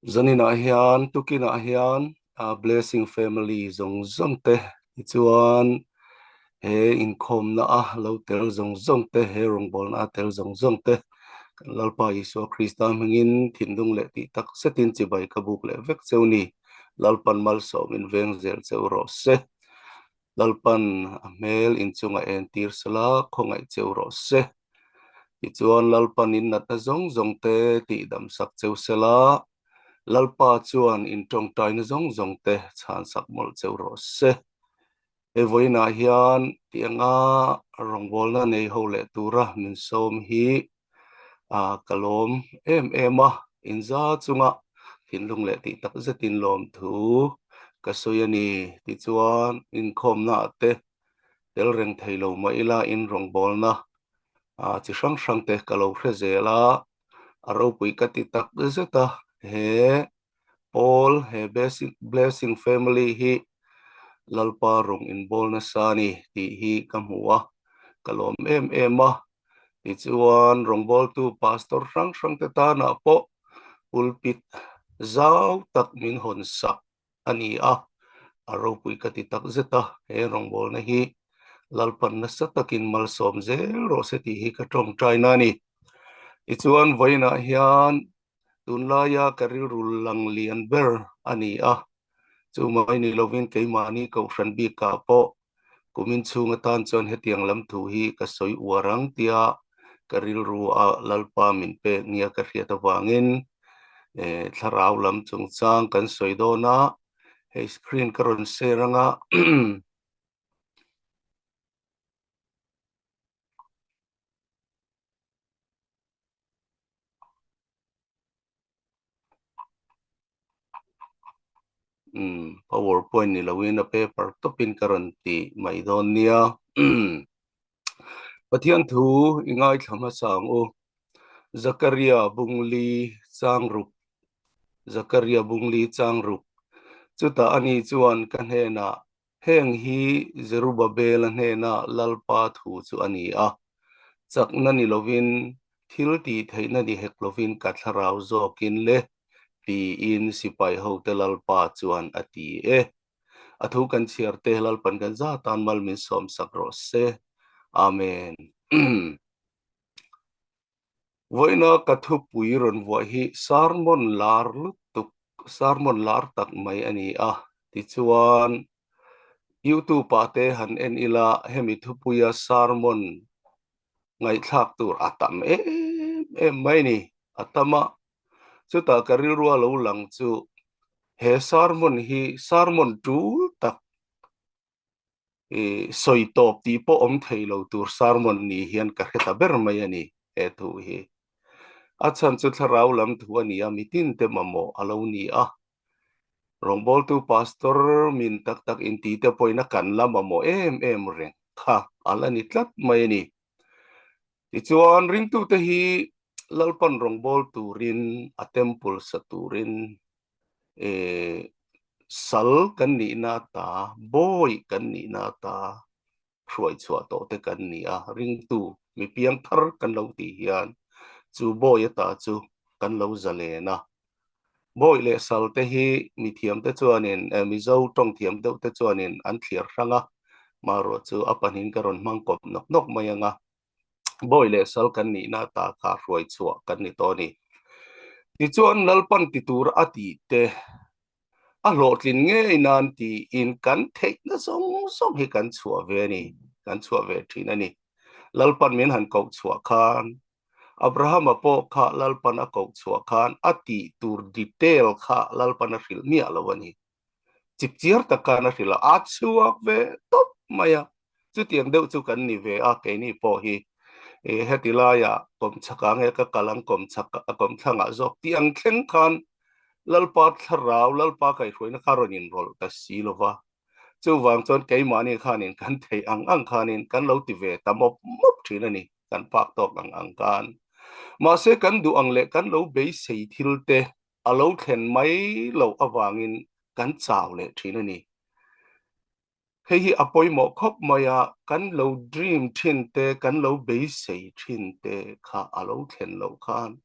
Zaninah hian tukinah hian Blessing Family zawng zawng te tichuan he inkhawmna a lo tel zawng zawng te he rawngbawlna a tel zawng zawng te kan Lalpa Isua Krista hmingin thinlung leh tih tak zetin chibai ka buk leh vek cheu ni. Lalpan malsawmin veng zel cheu rawh se. Lalpan a hmel inchunga entir sela khawngaih cheu rawh se. Tichuan Lalpan in natna zawng zawng te tihdam sak cheu sela, Lalpa chuan in tawngtaina zawng zawng te chhan sak mawlh cheu rawh se. He vawiinah hian tianga rawngbawlna nei ho leh tura min sawm hi ka lawm em em a, inza chunga thinlung leh tih tak zetin lawmthu ka sawi a ni. Tichuan inkhawmnaah te tel reng thei lo mah ila in rawngbawlna chi hrang hrang te ka lo hre zel a, a ropui ka ti tak zet a, he pawl he Blessing Family hi Lalpa rawn inbawl nasa a ni tih hi ka hmu a, ka lawm em em a. Tichuan rawngbawltu Pastor hrang hrang te tanah pawh pulpit zau tak min hawn sak a ni a, a ropui ka ti tak zet a, he rawngbawlna hi Lalpan nasa takin malsawm zel rawh se tih hi ka tawngtaina a ni. Tichuan vawiinah hian tunlaia ka rilru lang lian ber a ni a, chu mai ni lovin keimahni kohhran bikah pawh kumin chhung atan chuan hetiang lam thu hi ka sawi uar ang tia ka rilru a Lalpa min pek nia ka hriat avangin thlarau lam chungchang kan sawi dawn a, hei screen ka rawn share anga. Umm power point ni loin a paper tawpin ka rawn ti mai dawn nia. Pathian thu i ngaithla hmasa ang u. Zakaria Bungli Changruk Zakaria Bungli Changruk Chutah ani chuan ka hnenah Heng hi Zerubabela hnena Lalpa thu chu a ni a, chakna ni lovin, thil tih theihna ni hek lovin ka thlarau zawkin le, tiin sipai hote Lalpa chuan a ti e. A thu kan chhiar te Lalpan kan za tan mal min sawmsak rawh se. Amen. Vawiina ka thupui rawn vuah hi sermon lar lutuk, sermon lar tak mai a ni a. Tichuan, YouTube ah te han en ila hemi thupuia sermon ngaihthlak tur a tam em em mai a ni, a tam a. Chutah ka rilrua lo lang chu he sermon hi sermon tul tak i sawi tawp tih pawh awm thei lo tur sermon ni hian ka hre ta ber mai a ni he thu hi. A chhan chu thlarau lam thu a ni a, mitin te mamawh a lo ni a. Rawngbawltu pastor min tak tak inti te pawhin a kan la mamawh em em reng kha a la ni tlat mai a ni. Tichuan ringtute hi Lalpan rawngbâwl turin a temple sa turin sal kan nihna ata, bawi kan nihna ata hruai chhuah tawh te kan ni a, ringtu mi piang thar kan lo tih hian chu bawi ata chu kan lo zalen a. Bawi leh sal te hi mi thiam te chuanin, Mizo tawng thiam deuh te chuanin an thliar hrang a, marawh chu a pahnihin ka rawn hmang kawp nawk nawk mai ang a. Bawi leh sal kan nihna ata kha hruai chhuah kan ni tawh a ni. Tichuan Lalpan ti tur a tih te a hlawhtlin ngei nan tiin kan theihna zawng zawng hi kan chhuah ve a ni, kan chhuah ve thin a ni. Lalpan min han koh chhuah khan Abrahama pawh kha Lalpan a koh chhuah khan a tih tur detail kha Lalpan a hrilh miah lo a ni. Chipchiar tak khan a hrilh a, a chhuak ve tawp mai a. Chutiang deuh chu kan ni ve a, keini pawh hi heti laiah kawmchhakah nge ka kal ang, kawmchhak kawmthlangah zawk tih ang thleng khan Lalpa thlarau, Lalpa kaihhruaina kha rawn inrawlh ta si lo va. Chuvang chuan keimahni khanin kan theih ang ang khanin kan lo ti ve ta mawp mawp thin a ni, kan phak tawk ang ang khan. Mahse kan duh ang leh kan lo beisei thil te a lo thlen mai loh avangin kan chau leh thin a ni. Hei hi a pawimawh khawp mai a, kan lo dream thin te, kan lo beisei thin te kha a lo thlen loh khan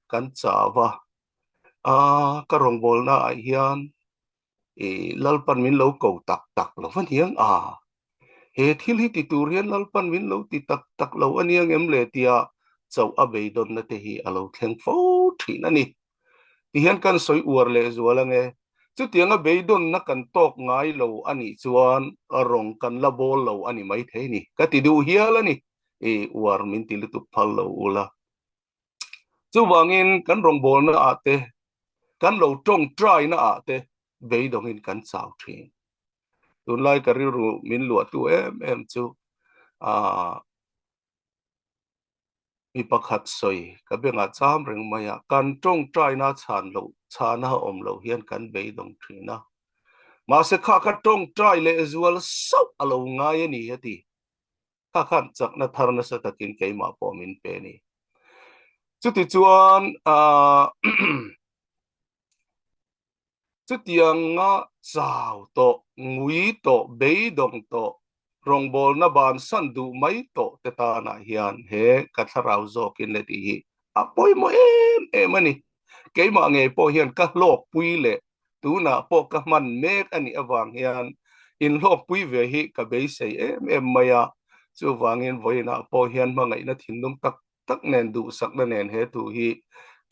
kan chau a. A, ka rawngbawlna ah hian i Lalpan min lo ko tak tak lo va niang a, he thil hi ti tur hian Lalpan min lo ti tak tak lo a niang em le tia chauh a beidawnna te hi a lo thleng fo thin a ni. Tihian kan sawi uar leh zual ange, chutianga beidawnna kan tawk ngai lo a nih chuan rawng kan la bawl lo a ni maithei ni, ka ti duh hial a ni, i uar min ti lutuk phal lo ula. Chuvangin kan rawngbawlna ah te, kan lo tawngtaina ah te beidawngin kan chau thin. Tunlai ka rilru min luahtu em em chu aah mi pakhat sawi ka bengah cham reng mai a, kan tawngtaina chhan loh chhana awm loh hian kan beidawng thin a. Mahse kha ka tawngtai leh zual sauh a lo ngai a ni a ti. Kha khan chakna thar nasa takin keimah pawh min pe a ni. Chutichuan aah chutianga chau tawh, ngui tawh, beidawng tawh, rawngbawlna bansan duh mai tawh te tanah hian he ka thlarau zawkin le tih hi a pawimawh em em a ni. Keimah ngei pawh hian ka hlawkpui leh tunah pawh ka hman mek a nih avang hian inhlawkpui ve hi ka beisei em em mai a, chuvangin vawiinah pawh hian hmangaihna thinlung tak tak nen duhsakna nen he thu hi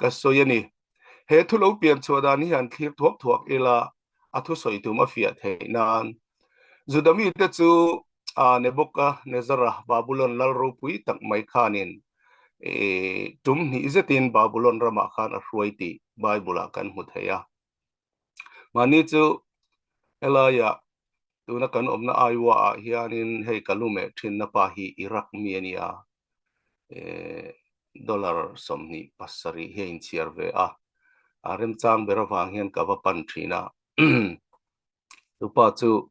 ka sawi a ni. He thu lo pian chhuah dan hi han thlir thuak thuak ila a thusawi tum a fiah theih nan. Juda mite chu Nebuchadnezzar-a Babulon lal ropui tak mai khanin tum hnih zetin Babulon ramah khan a hruai tih Bible-ah kan hmu thei a. Mahni chu helaiah tuna kan awmna Iowa-ah hianin hei ka lu meh thinna pa hi Iraq mi a nia, dollar 27 hi a inchhiar ve a, a remchang ber avang hian ka va pan thin a. Tupa chu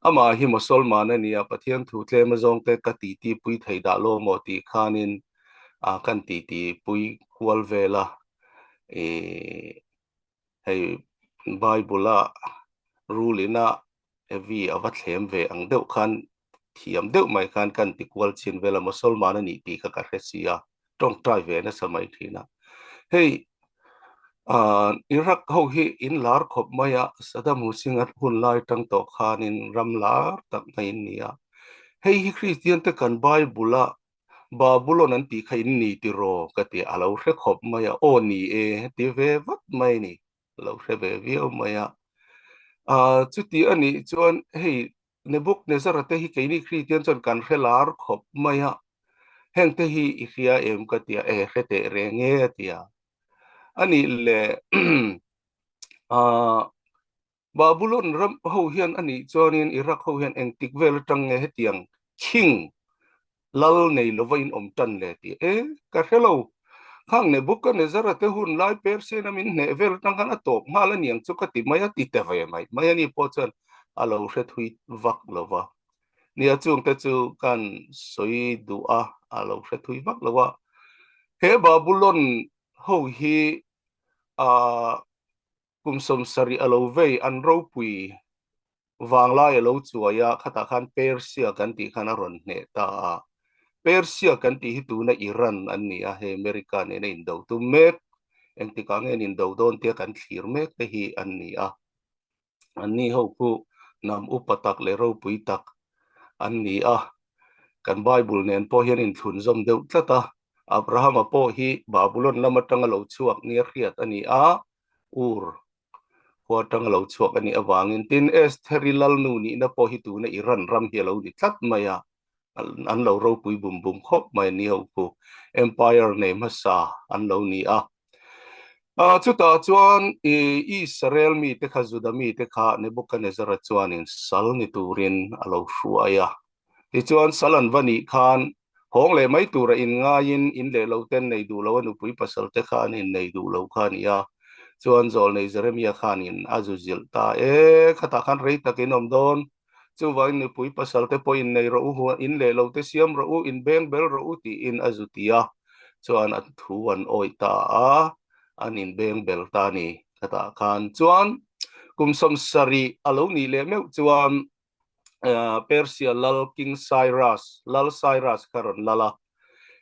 amah hi Mosolman a nia, Pathian thu tlem azawng te ka titi pui thei dah lo maw tih khanin kan titi pui kual vel a, ih hei Bible a rulin a Evi a va thlem ve ang deuh khan thiam deuh mai khan kan ti kual chin vel a, Mosolman a nih tih kha ka hre si a, tawngtai ve nasa mai thin a. Hei ah Iraq ho hi in lar khawp mai a, Saddam Hussein a hun lai tang tawh khanin ram lar tak mai in ni a. Hei hi Kristian te kan Bible a Babulon an tih kha in ni tiraw ka ti a, a lo hre khawp mai a, aw ni e ti ve vat mai a ni, a lo hre ve viau mai a. Ah chuti a nih chuan hei Nebuchadnezzar-a te hi keini Kristian chuan kan hre lar khawp mai a, heng te hi i hria em ka ti a, e hre teh reng e a ti a. A nih leh ah Babulon ram ho hian a nih chuanin Iraq ho hian engtik vel atang nge hetiang king lal nei lova in awm tan le tih e ka hre lo. Khang Nebuchadnezzar-a te hun lai Persian-a min hneh vel atang khan a tawp nghal a niang chu ka ti mai a ti ta ve mai mai a ni pawh chuan a lo hre thui vak lo va. Nia chungte chu kan sawi duh a, a lo hre thui vak lo a. He Babulon ho hi ah Kum 70 a lo vei, an ropui vanglai a lo chuai a, khatah khan Persia kan tih khan a rawn hneh ta a. Persia kan tih hi tuna Iran an ni a, hei America nena indo tum mek, engtikah nge an indo dawn tia kan thlir mek te hi an ni a. Anni ho khu hnam upa tak leh ropui tak an ni a, kan Bible nen pawh hian inthlunzawm deuh tlat a. Abrahama pawh hi Babulon lam atanga lo chhuak nia hriat a ni a, Ur khua atanga lo chhuak a nih avangin tin Estheri lalnu nihna pawh hi tuna Iran ram hi a lo ni tlat mai a, an lo ropui bum bum khawp mai a ni ho khu Empire nei hmasa an lo ni a. Chutah chuan Israel mite kha Juda mite kha Nebuchadnezzar-a chuanin sal ni turin a lo hruai a. Tichuan sal an va nih khan hawng leh mai tura inngaiin in leh lo ten nei duh lo a nupui pasal te kha an innei duh lo kha a ni a. Chuan zawlnei Jeremia khanin a zu zilh ta e, khatah khan rei tak in awm dawn. Chuvangin nupui pasal te pawh innei rawh u, in leh lo te siam rawh u, inbeng bel rawh u tiin a zu ti a. Chuan a thu an awih ta a, an inbeng bel ta a ni khatah khan. Chuan kum 70 a lo nih leh meuh chuan Persia lal King Cyrus, Lal Cyrus kha rawn lal a.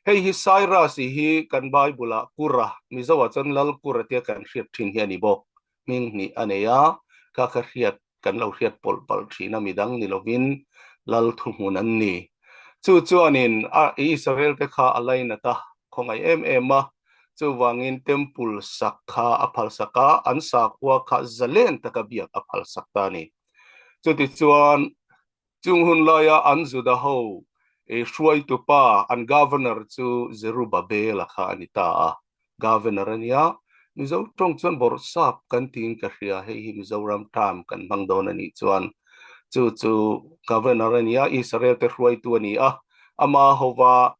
Hei hi Cyrus i hi kan Bible-ah Kura, Mizo-ah chuan Lal Kura tia kan hriat thin hi a ni bawk. Hming hnih a nei a, kha kha hriat kan lo hriat pawlh palh thin a, midang ni lovin Lal thuhmun an ni. Chu chuanin a Israel te kha a lainat a, khawngaih em em a, chuvangin Temple sak kha a phalsak a, an sakhua kha zalen taka biak a phalsak ta a ni. Chutichuan Chung hun laia an Juda ho hruaitupa, an governor chu Zerubbabel-a kha a ni ta a. Governor a nia, Mizo tawng chuan bawrhsap kan tiin ka hria, hei hi Mizoram term kan hmang dawn a nih chuan chu chu governor a nia, Israel te hruaitu a ni a, ama hova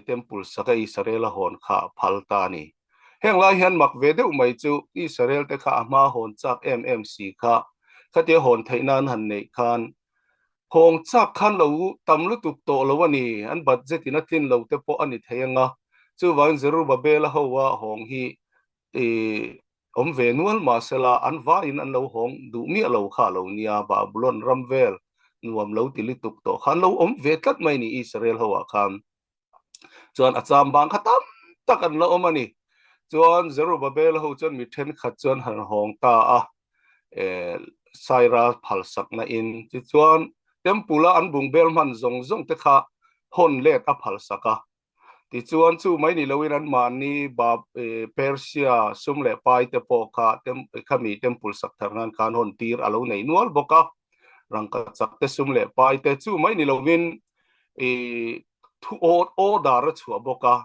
temple saka Israel a hawn kha a phal ta a ni. Heng lai hian mak ve deuh mai chu Israel te kha a hma hawn chak em em si kha, khatia hawn theih nan han neih khan hawng chak khan lo tam lutuk tawh lo a ni, an budget in a tlin lo te pawh a ni thei anga, chuvangin Zerubbabel-a ho a hawng hi awm ve nual mahsela an vaiin an lo hawng duh miah lo kha a lo nia, Babulon ram vel nuam lo ti lutuk tawh kha an lo awm ve tlat mai ni Israel ho ah khan chuan a cham bang kha tam tak an la awm a ni. Chuan Zerubbabel ho chuan mi thenkhat chuan han hawng ta a, Saira phalsakna in tichuan temple a an bungbel hman zawng zawng te kha hawn let a phalsak a. Tichuan chu mai ni loin anmahni Persia sum leh pai te pawh kha khami temple sak thar nan khan hawn tir a lo nei nual bawk a, rangkachak te sum leh pai te chu mai ni loin thu order a chhuah bawk a,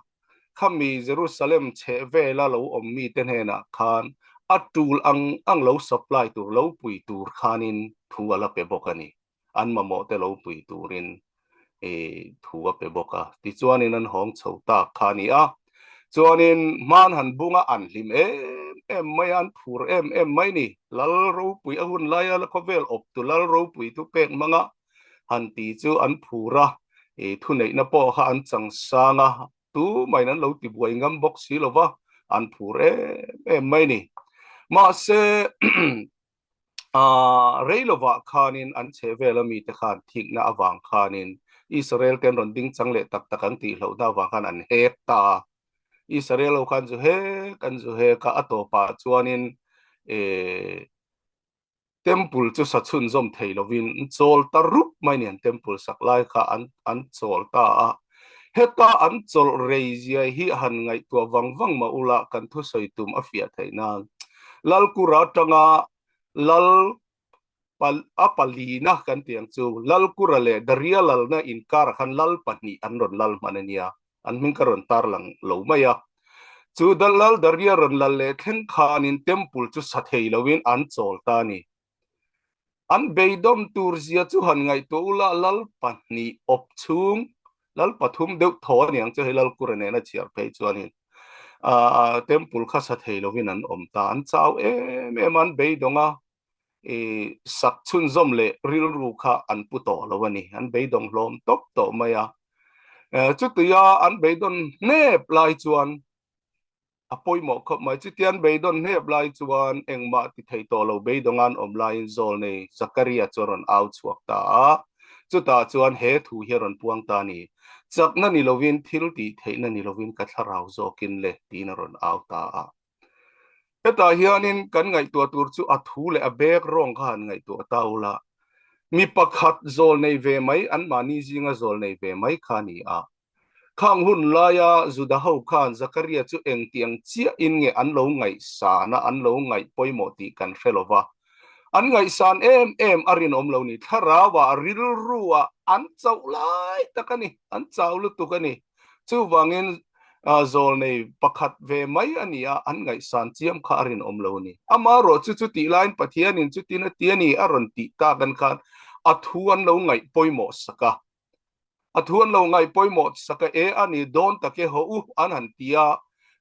khami Jerusalem chheh vela lo awm mite hnenah khan a tul ang ang lo supply tur lo pui tur khanin thu a la pe bawk a ni. an mamawh te lo pui turin thu a pe bawk a. Tichuanin an hawng chho tak kha a ni a. Chuanin hman han bunga an hlim em em mai a, an phur em em mai ni. Lal ropui a hun laia khawvel awptu lal ropui thu pek hmanga han ti chu an phur a, thuneihna pawh kha an chang sang a, tumahin an lo tibuai ngam bawk si lo va, an phur em em mai ni. Mahse Rei lovah khanin an chhe vela mite khan thikna avang khanin Israel te an rawn ding chang leh tak tak an tih hlauhna avang khan an hek ta a. Israel ho khan zu hek an zu hek a, a tawpah chuanin Temple chu sa chhunzawm thei lovin an chawl ta rup mai ni an Temple sak lai kha an an chawl ta a. Heta an chawlh rei zia hi han ngaihtuah vang vang mah ula kan thusawi tum a fiah theih nan. Lalkura atanga Lal a palina kan tih ang chu Lalkura leh Daria lalna inkarah khan Lal pahnih an rawn lal hman a nia, an hming ka rawn tarlang lo mai a. Chu Lal Daria rawn lal leh thleng khanin Temple chu sa thei loin an chawl ta a ni. An beidawm tur zia chu han ngaihtuah ula Lal pahnih awp chhung Lal pathum deuh thaw a niang chu hei Lalkura nena chhiar phei chuanin temple kha sa thei lovin an awm ta. An chau em em a, an beidawng a, sak chhunzawm leh rilru kha an pu tawh lo a ni. An beidawng hlawm tawp tawh mai a. Chutia an beidawn hnep lai chuan A pawimawh khawp mai. Chutian beidawn hnep lai chuan engmah ti thei tawh lo beidawnga'n awm laiin Zawlnei Zakaria chu a rawn au chhuak ta a. Chutah chuan he thu hi a rawn puang ta a ni, Chakna ni lovin, thil tih theihna ni lovin ka thlarau zawkin le, tiin a rawn au ta a. Hetah hianin kan ngaihtuah tur chu a thu leh a bek rawng kha han ngaihtuah ta ula, mi pakhat zawlnei ve mai, anmahni zinga zawlnei ve mai kha a ni a. Khang hun laia Juda ho khan Zakaria chu engtiang chiahin nge an lo ngaihsan a, an lo ngaih pawimawh tih kan hre lo va. An ngaihsan em em a rinawm lo ni. Thlarauah, rilruah an chauh lai tak a ni, an chau lutuk a ni. Chuvangin zawlnei pakhat ve mai a ni a, an ngaihsan chiam kha a rinawm lo ni. Amaherawh chu chutih laiin Pathianin chutin a ti a ni a rawn tih tak an khan a thu an lo ngaih pawimawh sak a. A thu an lo ngaih pawimawh sak a e a ni dawn tak e haw u an han ti a,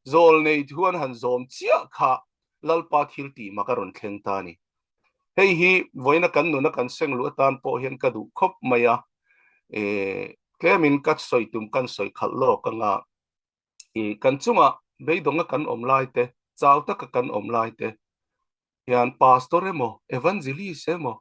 zawlnei thu an han zawm chiah kha Lalpa thil tih mak a rawn thleng ta a ni. Hei hi vawiina kan nuna kan seng luh atan pawh hian ka duh khawp mai a, e tlemin ka sawi tum kan sawi khalh lawk anga i kan chungah beidawnga kan awm lai te, chau taka kan awm lai te, hian pastor emaw evangelist emaw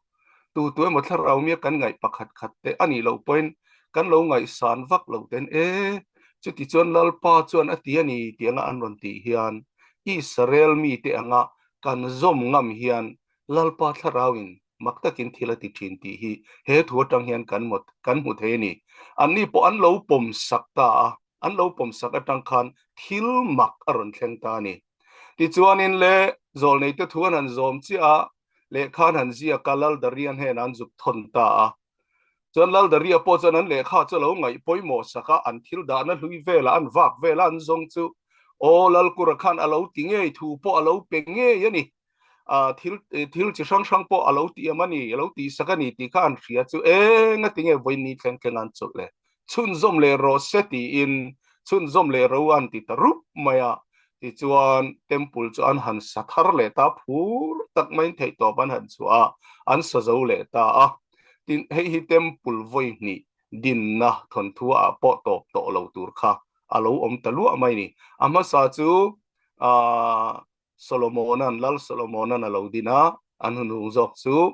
tu tu emaw thlarau mia kan ngaih pakhat khat te a nih loh pawhin kan lo ngaihsan vak lo ten e. Chutichuan Lalpa chuan a ti a ni tih anga an rawn tih hian Israel mite anga kan zawm ngam hian Lalpa thlarauin mak takin thil a ti thin tih hi he thu atang hian kan kan hmu thei a ni. Anni pawh an lo pawm sak ta a, an lo pawm sak atang khan thil mak a rawn thleng ta a ni. Tichuanin le zawlneite thu an han zawm chiah a, lehkha an han ziak a, Laldaria hnenah an zuk thawn ta a. Chuan Laldaria pawh chuan an lehkha chu a lo ngaih pawimawh sak a, an thil dahna hlui velah an vak velah an zawng chu aw Lalkura khan a lo ti ngei thu pawh a lo pe ngei a ni. Thil thil chi hrang hrang pawh a lo ti em a ni, a lo tih sak a ni tih kha an hria chu eng a ti nge vawiin thleng thleng an chawlh le. Chhunzawm leh rawh se tiin chhunzawm leh ro an ti ta rup mai a. Tichuan temple chu an han sa thar leh ta phur tak maiin theihtawp an han chhuah a, an sa zo leh ta a. Tin, hei hi temple vawi hnih dinna thawnthu ah pawh tawp tawh lo tur kha a lo awm ta luah mai ni. A hmasa chu aah Solomona'n, Lal Solomona'n a lo din a, an hunhung zawk chu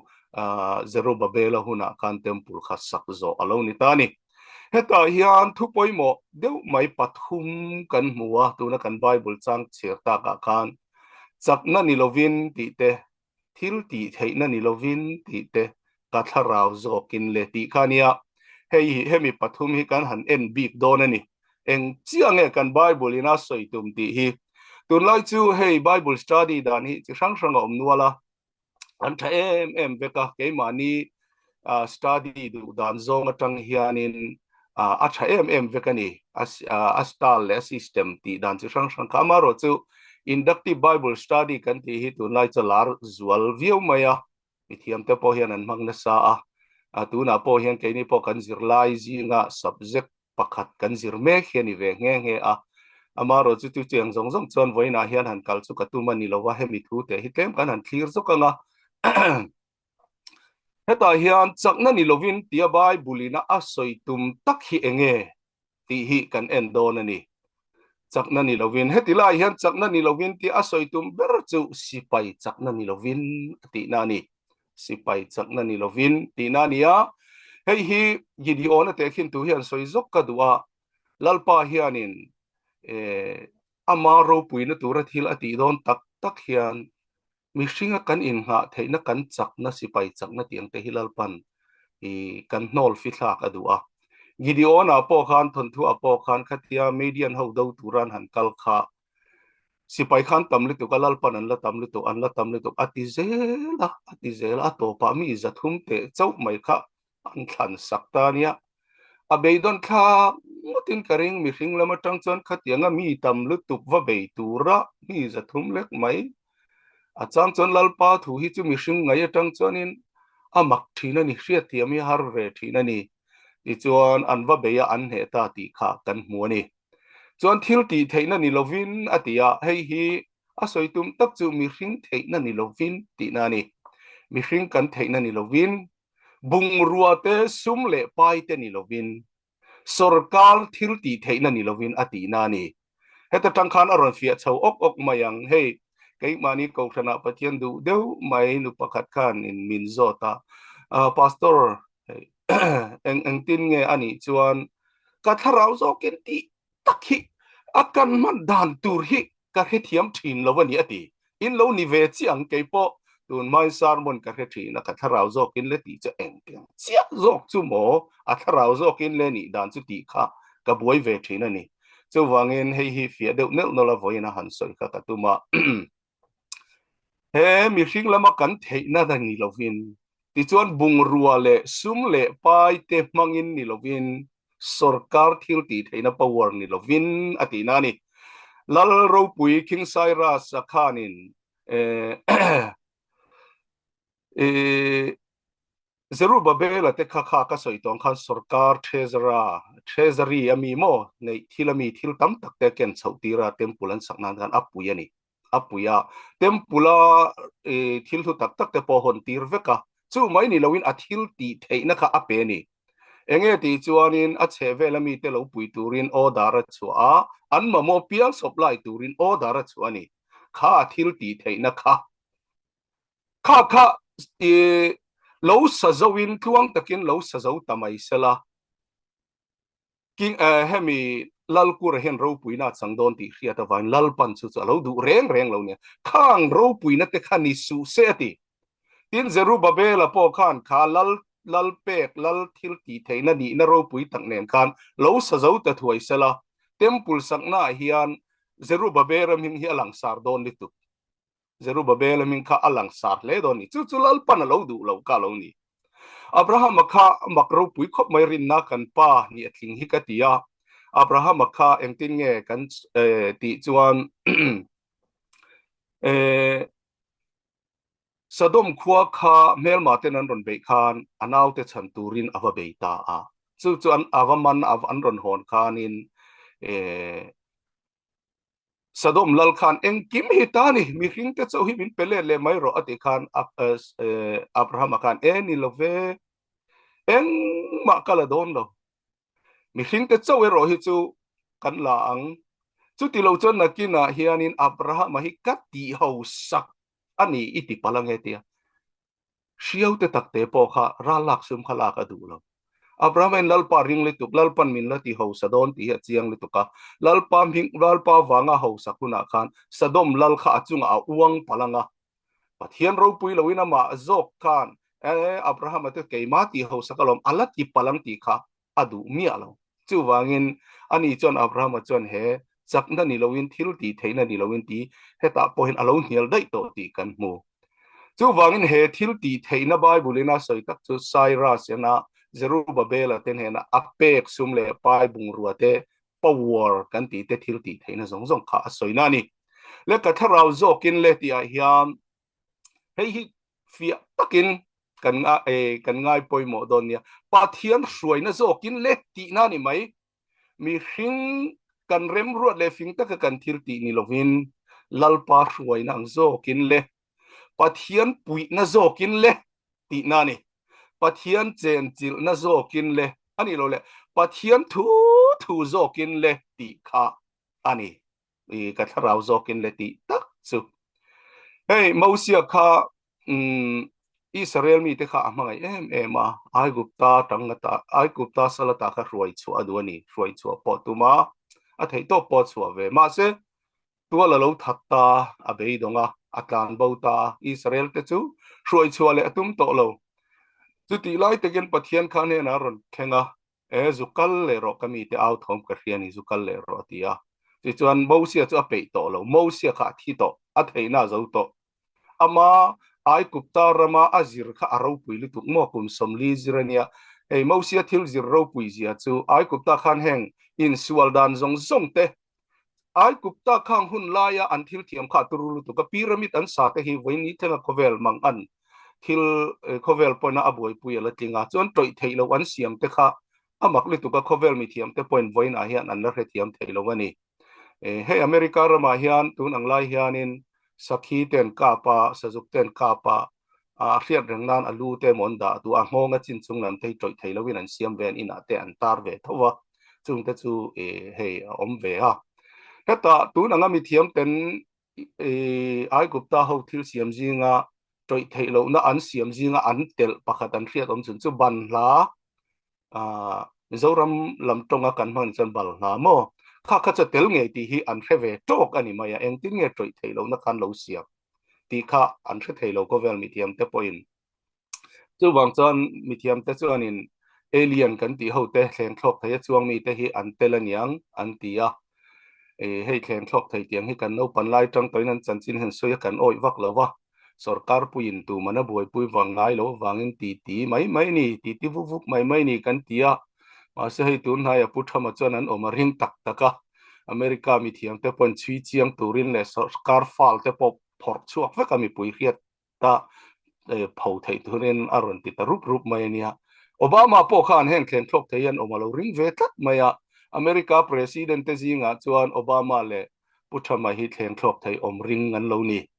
Zerubabela hunah khan temple kha sak zawh a lo ni ta a ni. Hetah hian thu pawimawh deuh mai pathum kan hmu a, tuna kan Bible chang chhiar takah khan chakna ni lovin tih te, thil tih theihna ni lovin tih te ka thlarau zawkin le tih kha a nia. Hei hi hemi pathum hi kan han en bik dawn a ni. Eng chiah nge kan Bible in a sawi tum tih hi. Tunlai chu hei Bible study dan hi chi hrang hrang a awm nual a, an tha em em vek a, keimahni study duh dan zawng atang hianin a tha em em vek a ni. A style leh a system tih dan chi hrang hrang kha. Amaherawhchu inductive Bible study kan tih hi tunlai chu lar zual viau mai a, mithiam te pawh hian an hmang nasa a. Tunah pawh hian keini pawh kan zirlai zinga subject pakhat kan zir mek hi a ni ve nghe nghe a. Amaherawhchu chu chiang zawng zawng chuan vawiinah hian han kal chu ka tum a ni lo a, hemi thu teh hi tlem kan han thlir zawk ang a. Hetah hian chakna ni lovin tia Bible-ina a sawi tum tak hi eng nge tih hi kan en dawn a ni. Chakna ni lovin, heti lai hian chakna ni lovin tia a sawi tum ber chu sipai chakna ni lovin a tihna a ni. Sipai chakna ni lovin tihna a ni a. Hei hi Gideon-a tehkhin tu hian sawi zawk ka duh a, Lalpa hianin ama ropuina tura thil a tih dawn tak tak hian Mihringa kan innghah theihna kan chakna sipai chakna tih ang te hi Lalpan i kan hnawl fithlak a duh a. Gideon-ah pawh khan thawnthuah pawh khan khatia Midian ho do tura an han kal kha sipai khan tam lutuk a, Lalpan an la tam lutuk, an la tam lutuk a ti zel a, a ti zel a, a tawpah mi zathum teh chauh mai kha an thlan sak ta nia. A beidawn thlak ngawtin ka ring, mihring lam atang chuan khatianga mi tam lutuk va bei tura mi zathum lek mai. A chang chuan Lalpa thu hi chu mihring ngai atang chuanin a mak thin a ni, hriatthiam hi har ve thin a ni. Tichuan an va bei a, an hneh ta tih kha kan hmu a ni. Chuan thil tih theihna ni lovin a ti a, hei hi a sawi tum tak chu mihring theihna ni lovin tihna a ni. Mihring kan theihna ni lovin Bungrua te, sum leh pai te ni lovin, sorkar thil tih theihna ni lovin a tihna a ni. Heta tang khan a rawn fiah chho awk awk mai ang. Hei, keimahni Kohhranah Pathian duh deuh mai nu pakhat khan in min zawt a, Pastor, hei, eng engtin nge a nih chuan ka thlarau zawkin tih tak hi a kan hman dan tur hi ka hrethiam thin lo a ni a ti. In lo ni ve chiah ang kei pawh tun hmain sermon ka hre thin a, ka thlarau zawkin le tih chu engtiang chiah zawk chu maw a thlarau zawkin le nih dan chu tih kha ka buai ve thin a ni. Chuvangin hei hi fiah deuh neuh nawlh a vawiin a han sawi kha ka tum a. He mihring lama kan theihna na ni lovin, tichuan bungrua leh sum leh pai te hmangin ni lovin, sorkar thil tih theihna power ni lovin a tihna a ni. Lal ropui King Cyrus-a khanin Zerubabela te kha kha ka sawi tawng khan sorkar treasurer, treasury a mi maw neih thil a mi thil tam tak te ken chhoh tir a temple an sak nan khan a pui a ni. A pui a, temple a thil hlu tak tak te pawh hawn tir vek a, chu mai ni loin a thil tih theihna kha a pe a ni. Enge tih chuanin a chhehvel a mite lo pui turin order a chhuah a, an mamawh piang supply turin order a chhuah a ni. Kha a thil tih theihna kha Kha kha i lo sa zo in tluang takin lo sa zo ta mai sela. King eh hemi Lalkura hian ropuina a chang dawn tih hriat avangin Lalpan chu chu a lo duh reng reng lo nia. Khang ropuina te kha ni suh se a ti. Tin, Zerubabela pawh khan kha Lal Lalpek, Lal thil tih theihna nihna ropui tak nen khan lo sa zo ta thuai sela, Temple saknaah hian Zerubabela hming hi a langsar dawn lutuk. Zerubabela hming kha a langsar hle dawn ni. Chu chu Lalpan a lo duh lo kha a lo ni. Abrahama kha mak ropui khawp mai rinna kan pa nih a tling hi ka ti a. Abrahama kha engtin nge kan tih chuan Sodom khua kha hmelma ten an rawn beih khan a naute chhan turin a va bei ta a. Chu chu an a va man an rawn hawn khanin Sodom lal khan engkim hi ta ni, mihring te chauh hi min pe let leh mai rawh a tih khan Abraham-a khan e ni lo ve, engmah ka la dawn lo, mihring te chauh erawh hi chu kan la ang, chuti lo chuan nakinah hianin Abraham-a hi ka tih hausak a ni i ti palh ange tia. Hriau te tak te pawh kha ral lak sum kha lak a duh lo. Abraham in Lalpa ring lutuk, Lalpan min la ti hausa dawn tih hi a chiang lutuk a. Lalpa hming, Lalpa vanga hausak hunah khan Sodom lal kha a chungah a uang palh ang a. Pathian ropui loin amah zawk khan, E, Abraham-a te keimah ti hausak alawm, a la ti palh ang tih kha a duh miah lo. Chuvangin, ani chuan Abrahama chuan he chakna ni loin, thil tih theihna ni loin ti hetah pawhin a lo hnial daih tawh tih kan hmu. Chuvangin he thil tih theihna Bible-in a sawi tak chu Cyrus ena Zerubbabel-a te hnena a pek sum leh pai bungrua te, power kan tih te thil tih theihna zawng zawng kha a sawina a ni. Le ka thlarau zawkin le tihah hian hei hi fiah takin kan kan ngai pawimawh dawn nia. Pathian hruaina zawkin le tihna a ni mai. Mihring kan remruat leh fing taka kan thil tih ni lovin Lalpa hruaina ang zawkin le Pathian puihna zawkin le tihna a ni. Pathian chenchilhna zawkin le a nih loh leh Pathian thu thu zawkin le tih kha a ni. I ka thlarau zawkin le tih tak chu. Hei Mosia kha um Israel mite kha a hmangaih em em a, Aigupta tang ata Aigupta sal ata kha hruai chhuah a duh a ni, hruai chhuah pawh tum a, a theih tawp pawh a chhuah ve. Mahse, tual a lo that ta, a beidawng a, a tlan bo ta a, Israel te chu hruai chhuah leh a tum tawh lo. Chutih lai takin Pathian kha hnenah a rawn thleng a, E, zu kal leh rawh ka mite au thawm ka hria ni, zu kal leh rawh a ti a. Tichuan Mosia chu a peih tawh lo, Mosia kha a thi tawh, a theihna a zo tawh. Ama Aigupta rama a zir kha a ropui lutuk maw kum 40 zir a nia. Hei Mosia thil zir ropui zia chu Aigupta khan heng insual dan zawng zawng te Aigupta khang hun laia an thil thiam kha a turu lutuk a, pyramid an sa te hi vawiin thlenga khawvel mang an thil khawvel pawina a buaipui a la tling a, chuan tawih theih loh an siam te kha a mak lutuk a, khawvel mithiam te pawhin vawiinah hian an la hrethiam thei lo a ni. Hei America ramah hian tun ang lai hianin sakhi te an kap a, sazuk te an kap a, a hriat reng nan a lu te emaw an dah duh a, nghawng a chin chung lam te hi tawih thei loin an siam ve an inah te an tar ve tho va, chung te chu hei a awm ve a. Hetah tun anga mithiam ten Aigupta ho thil siam zinga tawih theih lohna an siam zinga an telh pakhat an hriat awm chhun chu banhla Mizoram lam tawnga kan hman chuan balhla maw kha kha chu tel ngei tih hi an hre ve tawk a ni mai a, engtin nge tawih theih lohna khan lo siam tih kha an hre thei lo khawvel mithiam te pawhin. Chuvang chuan mithiam te chuanin alien kan tih ho te thleng thlawk thei a chuang mi te hi an tel aniang an ti a. Hei thleng thlawk thei tiang hi kan naupan lai tang tawhin an chanchin hian sawi a kan awih vak lo va. Sorkar puiin tuman a buaipui vang ngai lo avangin ti ti mai mai ni, ti ti vuk vuk mai mai ni kan ti a. Mahse hei tun hnaia Pu Thama chuan an awm a ring tak tak a. America mithiam te pawhin chhui chiang turin leh sorkar file te pawh phawrh chhuak vek a mipui hriat ta pho theih turin a rawn ti ta rup rup mai a nia. Obama pawh khan heng thleng thlawk thei hian awm a lo ring ve tlat mai a. America President te zingah chuan Obama leh Pu Trump-a hi thleng thlawk thei awm ring an lo ni.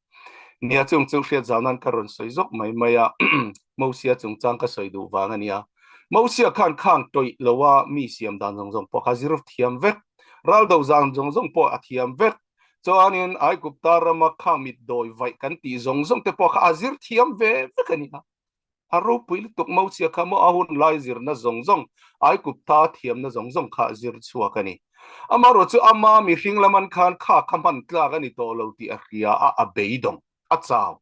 Nia chung chu hriat zau nan ka rawn sawi zawk mai mai a, Mosia chungchang ka sawi duh vang a nia. Mosia khan khang tawih lo a mi siam dan zawng zawng pawh kha zir thiam vek, ral do zan zawng zawng pawh a thiam vek. Chuanin Aigupta rama khang mit dawi vaih kan tih zawng zawng te pawh kha a zir thiam ve vek a nia. A ropui lutuk Mosia kha maw a hun lai zirna zawng zawng, Aigupta thiamna zawng zawng kha a zir chhuak a ni. Amaherawh chu ama mihring laman khan kha kha hman tlak a ni tawh lo tih a hria a, a beidawng, a chau.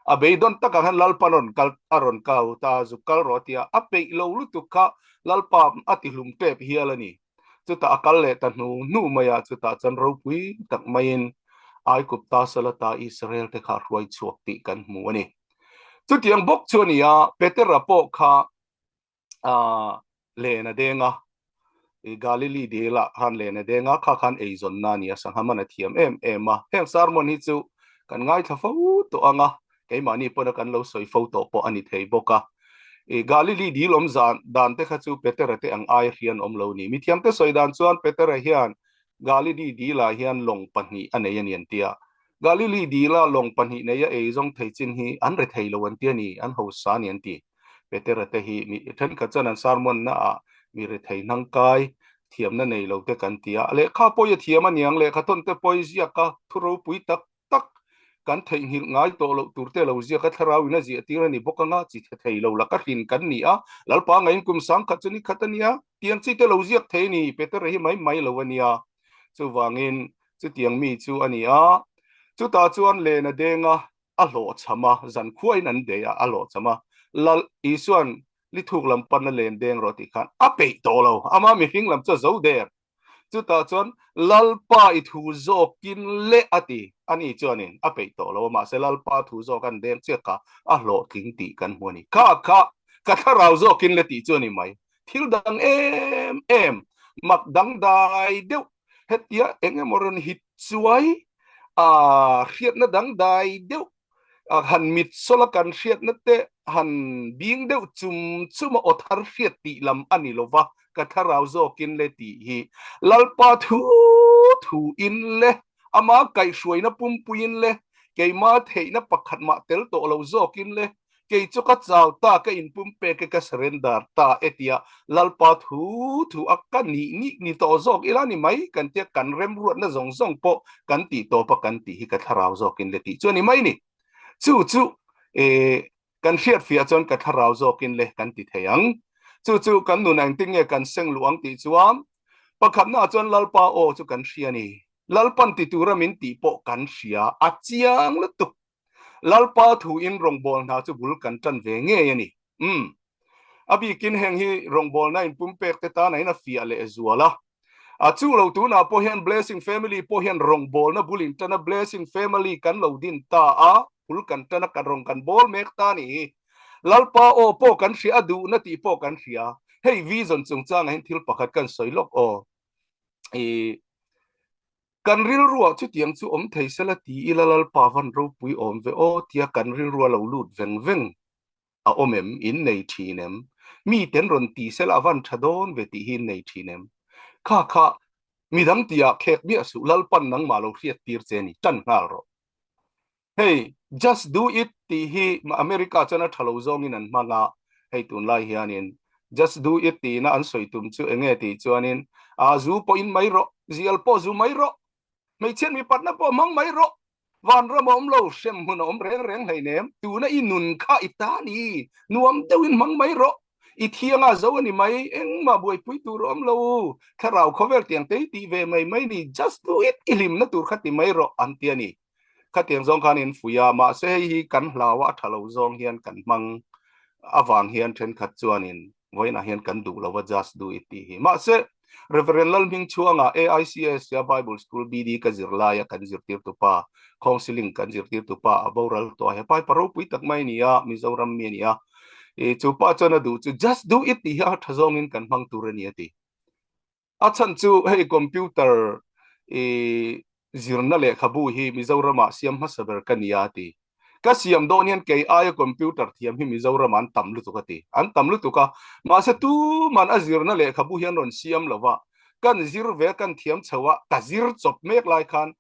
A beidawn takah khan Lalpa rawn kal a rawn kau ta, zuk kal rawh a ti a, a peih lo lutuk kha Lalpa a ti hlum tep hial a ni. Chutah a kal leh ta hnu hnu mai a, chutah chuan ropui tak maiin Aigupta Salata Israel te kha a hruai chhuak tih kan hmu a ni. Chutiang bawk chu a ni a, Petera pawh kha len a deng a, Galili dil ah khan len a deng a, kha khan eizawnna a ni a, sangha man a thiam em em a. Heng sermon hi chu kan ngaithla fo tawh ang a, keimahni pawna kan lo sawi fo tawh pawh a ni thei bawk a. Galili dil awm zan dan te kha chu Petera te ang ai hrian awm lo ni. Mithiamte sawi dan chuan Petera hian Galili dilah hian lawng pahnih a nei a ni an ti a. Galili dila lawng pahnih nei a eizawng thei chin hi an rethei lo an ti a ni, an hausa a ni an ti. Petera te hi mi thenkhat chuan an sermon na ah mi rethei hnangkai thiamna nei lo te kan ti a. Lehkha pawh i a thiam a niang, lehkha thawn te pawh i ziak a, thu ropui tak tak kan theihnghilh ngai tawh loh tur te lo ziak a, thlarau in a ziah tir a ni bawk anga, chi the thei lo laka hrin kan ni a, Lalpa ngaiin kum sangkhat chu ni khat a nia, tiang chi te lo ziak thei a ni, Petera hi mai mai lo a nia. Chuvangin chutiang mi chu a ni a, chutah chuan len a deng a, a hlawhchham a, zankhuain an bei a, a hlawhchham a, Lal Isua'n lithuk lam pan a len deng rawh tih khan a peih tawh lo, ama mihring lam chu a zo der. Chutah chuan Lalpa i thu zawkin leh a ti, ani chuanin a peih tawh lo a, mahse Lalpa thu zawk an deng chiah kha a hlawhtling tih kan hmu a ni. Kha kha ka thlarau zawkin le tih chu a ni mai. Thil dang em em, mak dangdai deuh hetia eng emaw rawn hit chuai a hriatna dangdai deuh han mit sawla kan hriatna te han bing deuh chum chum a aw thar hriat tih lam a ni lova, ka thlarau zawkin le tih hi Lalpa thu thu in le ama kaihhruaina pumpuiin le keima theihna pakhat mah tel tawh lo zawkin le Kei chu ka chau ta, ka inpumpek e, ka surrender ta e tia Lalpa thu thu a ka nih nih ni tawh zawk ila ni mai kan tia kan remruatna zawng zawng pawh kan tih tawp a kan tih hi ka thlarau zawkin le tih chu a ni mai ni. Chu chu e kan hriatfiah chuan ka thlarau zawkin le kan ti thei ang. Chu chu kan nun engtin nge kan seng luh ang tih chuan pakhatnaah chuan Lalpa aw chu kan hria a ni. Lalpan ti tura min tih pawh kan hria a chiang lutuk. Lalpa thu in rawngbâwl hna chu bul kan ṭan ve ngei a ni. Umm. A bikin heng hi rawngbâwlna in pumpek te tan ahin a fiah leh zual a. A chu lo tunah pawh hian Blessing Family pawh hian rawngbâwlna bul in ṭan a, Blessing Family kan lo din ta a, bul kan ṭan a, kan rawn kan bâwl mek ta a nih hi. Lalpa aw pawh kan hria a, duhna tih pawh kan hria. Hei vision chungchangah hian thil pakhat kan sawi lawk aw. I. Kan rilruah chutiang chu awm thei sela ti ila Lalpa van ropui awm ve aw tia kan rilrua lo lut veng veng a awm em? In nei thin em? Mi ten rawn ti sela a van tha dawn ve tih hi in nei thin em? Kha kha midang tihah khek miah suh Lalpan nangmah lo hriat tir che ni tan nghal rawh. Hei just do it tih hi America chuan a tha lo zawngin an hmang a, hei tunlai hianin just do it tiin an sawi tum chu enge tih chuanin a zu pawh in mai rawh, zial pawh zu mai rawh, hmeichhiat mipatna pawh hmang mai rawh, vanram a awm lo, hrem hmun a awm reng reng hleinem, tuna i nun kha i ta ni, nuam deuhin hmang mai rawh, i thianga zo a ni mai, engmah buaipui tur a awm lo, thlarau khawvel tiang te i tih ve mai mai ni, just do it, i hlimna tur kha ti mai rawh an ti a ni. Khatiang zawng khan in fuih a, mahse hei hi kan hlau a, a tha lo zawng hian kan hmang avang hian thenkhat chuanin vawiinah hian kan duh lo a, just do it tih hi. Mahse Reverend Lalhmingchhuanga AICS a Bible School BD ka zir laia kan zirtirtupa, Khawngsiling kan zirtirtupa a boral tawh a, he pa hi pa ropui tak mai a ni a, Mizoram mi a ni a, chu pa chuan a duh chu just do it tih hi a tha zawngin kan hmang tur a ni a ti. A chhan chu hei computer i zirna lehkhabu hi Mizoramah siam hmasa ber ka nia a ti. Ka siam dawn hian kei aia computer thiam hi Mizoramah an tam lutuk a ti. An tam lutuk a, mahse tuman a zirna lehkhabu hi an rawn siam lo va, kan zir ve a, kan thiam chho a, ka zir chawp mek lai khan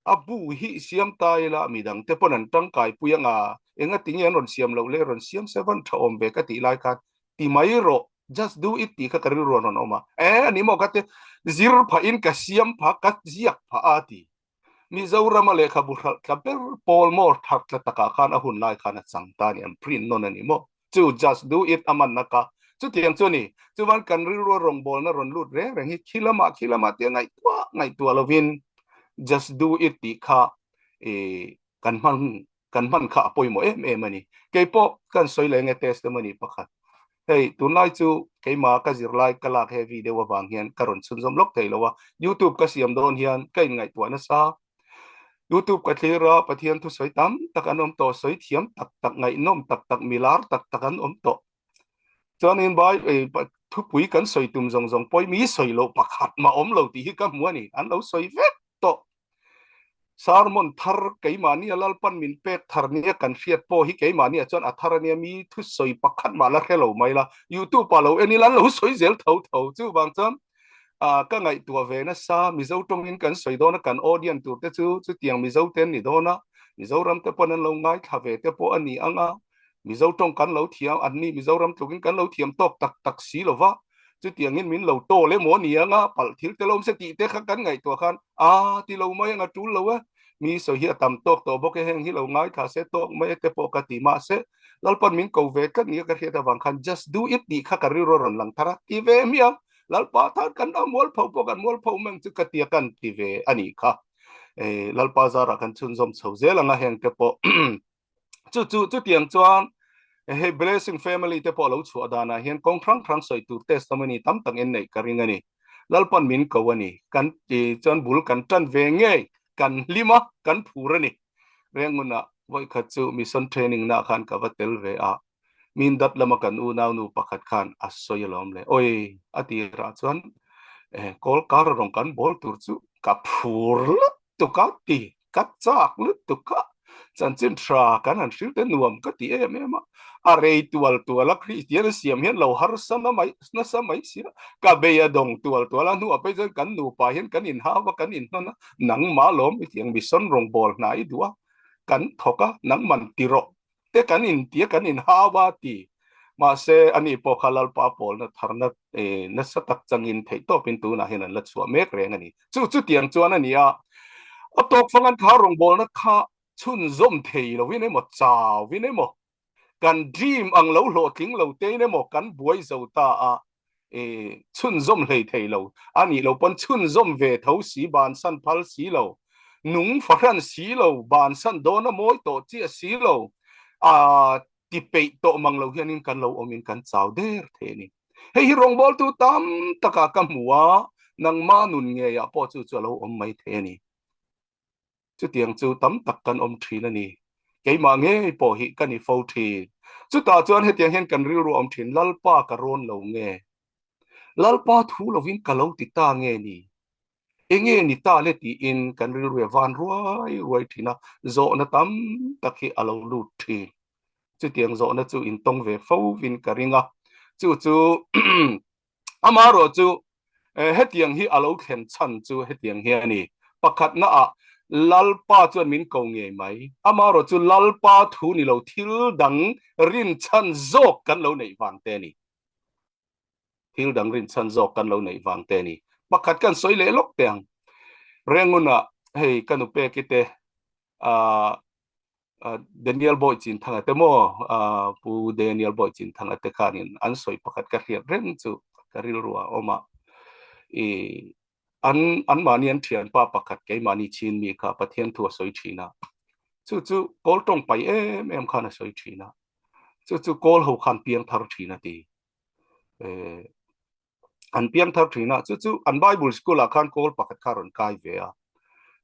a bu hi siam ta ila midangte pawn an tangkai pui anga engatinge an rawn siam loh le rawn siam se van tha awm ve ka tih lai khan ti mai rawh. Just do it tih kha ka rilru an rawn awm a, e a ni maw ka ti, zir phah in ka siam phah, ka ziak phah a ti. Mizorama lehkhabu hralh tla ber pawl maw thar tla takah khan a hun lai khan a chang ta a ni, an print nawn a ni maw. Chu just do it a manna ka. Chutiang chu a ni. Chuvan kan rilrua rawngbawlna rawn lut reng reng hi khi lamah khi lamah tia ngaihtuah ngaihtuah lovin just do it tih kha i kan hman kan hman kha a pawimawh em em a ni. Keipawh kan sawi leh nge testimony pakhat. Hei tunlai chu keimah ka zirlai ka lak heavy deuh avang hian ka rawn chhunzawm lawk thei lo a. YouTube ka siam dawn hian ka inngaihtuah nasa. YouTube ka thlir a, Pathian thusawi tam tak an awm tawh, sawi thiam tak tak, ngaihnawm tak tak, milar tak tak an awm tawh. Chuanin bai thupui kan sawi tum zawng zawng pawh mi sawi loh pakhat mah awm lo tih hi ka hmu a ni, an lo sawi vek tawh. Sermon thar keimahnia Lalpan min pek thar nia kan hriat pawh hi keimahnia chuan a thar ania mi thusawi pakhat mah la hre lo mai la, YouTube ah lo en ila an lo sawi zel tho tho. Chuvang chuan Ah, ka ngaihtuah ve nasa, Mizo tawngin kan sawi dawn a, kan audience tur te chu chutiang Mizo te an ni dawn a, Mizoram te pawn an lo ngaithla ve te pawh a ni ang a, Mizo tawng kan lo thiam, an ni Mizoram tlukin kan lo thiam tawk tak tak si lo va, chutiangin min lo tawl emaw a ni ang a, palh thil te lawm se tih te kha kan ngaihtuah khan, ah, ti lo mai ang a tul lo e, mi sawi hi a tam tawk tawh bawk e, heng hi lo ngaithla se tawk mai e te pawh ka ti mahse, Lalpan min ko ve tlat nia ka hriat avang khan just do it tih kha ka rilru a rawn lang thar a, ti ve miang. Lalpa tan kan a mualpho pawh kan mualpho meng chu ka tia kan ti ve a nih kha. E, Lalpa zarah kan chhunzawm chho zel anga heng te pawh chu chu chutiang chuan hei blessing family te pawh lo chhuah danah hian kawng hrang hrang sawi tur testimony tam tak in neih ka ring a ni. Lalpan min ko a ni. Kan ti chuan bul kan tan ve ngei kan hlim a kan phur a ni. Rengunah vawikhat chu mission training na khan ka va tel ve a. Min dat lama kan unaunu pakhat khan a sawi alawm le. Oi, a tirah chuan eh, kawl kar rawng kan bawl tur chu ka phur lutuk a ti, ka chak lutuk a, chanchin tha kan han hrilh te nuam ka ti em em a. A rei tual tual a, Kristian a siam hian lo harsa na mai, nasa mai si a, ka bei a dawng tual tual a, hnuah phei chuan kan nupa hian kan inhau a, kan inhnawn a, nangmah lawm i tiang mission rawngbawl hna i duh a, kan thawk a, nangman ti rawh te kan in tia kan in hau a ti. Mahse, ani pawh kha Lalpa pawlna tharna nasa tak changin theih tawpin tunah hian an la chhuah mek reng a ni. Chu chutiang chuan a ni a, a tawk fang an kha rawngbawlna kha chhunzawm thei lovin emaw, chauin emaw, kan dream ang lo hlawhtling lo tein emaw kan buai zo ta a, e chhunzawm hlei thei lo a nih lo pawn chhunzawm ve tho si bansan phal si lo nung fahran si lo bansan dawn a mawi tawh chiah si lo a ti peih tawh mang lo hianin kan lo awmin kan chau der thei a ni. Hei hi rawngbawltu tam takah ka hmu a, nangma nun ngeiah pawh chu chu a lo awm mai thei a ni. Chutiang chu tam tak kan awm thin a ni. Keimah ngei pawh hi ka ni fo thin. Chutah chuan hetiang hian kan rilru a awm thin, Lalpa ka rawn lo nge? Lalpa thu lovin ka lo ti ta nge ni? Enge ni ta le tiin kan rilru a van ruai ruai thin a, zawhna tam tak hi a lo lut thin. Chutiang zawhna chu intawng ve fo vin ka ring a. Chu chu Amaherawh chu hetiang hi a lo thlen chhan chu hetiang hi a ni. Pakhatna ah Lalpa chuan min ko ngei mai. Amaherawh chu Lalpa thu ni lo thil dang rinchhan zawk kan lo neih vang te a ni. Thil dang rinchhan zawk kan lo neih vang te a ni. Pakhat kan sawi leh lawk teh ang. Rengunah hei ka nupeki te ah Daniel Bawi Chinthanga te maw Pu Daniel Bawi Chinthanga te khanin an sawi pakhat ka hriat reng chu ka rilru a awm a. I an anmahni an thianpa pakhat keimahni chin mi kha Pathian thu a sawi thin a. Chu chu kawl tawng pai em em khan a sawi thin a. Chu chu kawl ho khan piang thar thin a ti. An piang thar thin a, chu chu an Bible school ah khan kawl pakhat kha rawn kai ve a,